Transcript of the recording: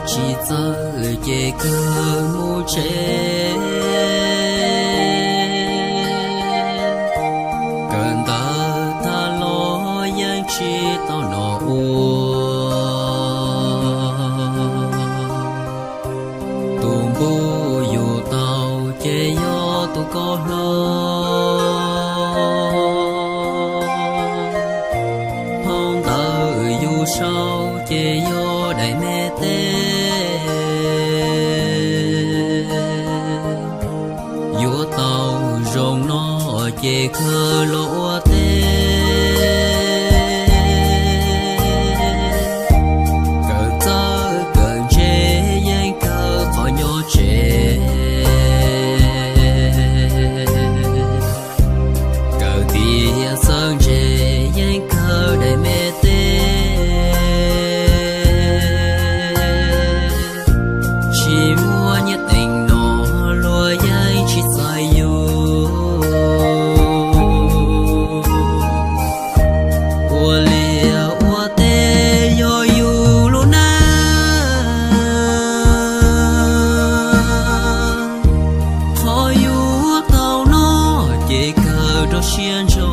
Tsis txawj ces kawg mus tsev, kawm ntawv tag los yeej tsis tau noj ua. Tus npuj yus tau ces yog tus koj hlob, phau ntawv yus sau ces yog daim me teb. Yuav tau zoo no ces kawg los ua teb, kawm txawj kawm ntse yeej kawg qhov nyob tsev, kawm tiav txawj ntse yeej kawg daim me teb. Tsis muaj nyiaj teev no luag yeej tsis txais yus. Ua liaj ua teb yog yus lub neej, qhov yuav tau noj ces kawg rau siab ntso.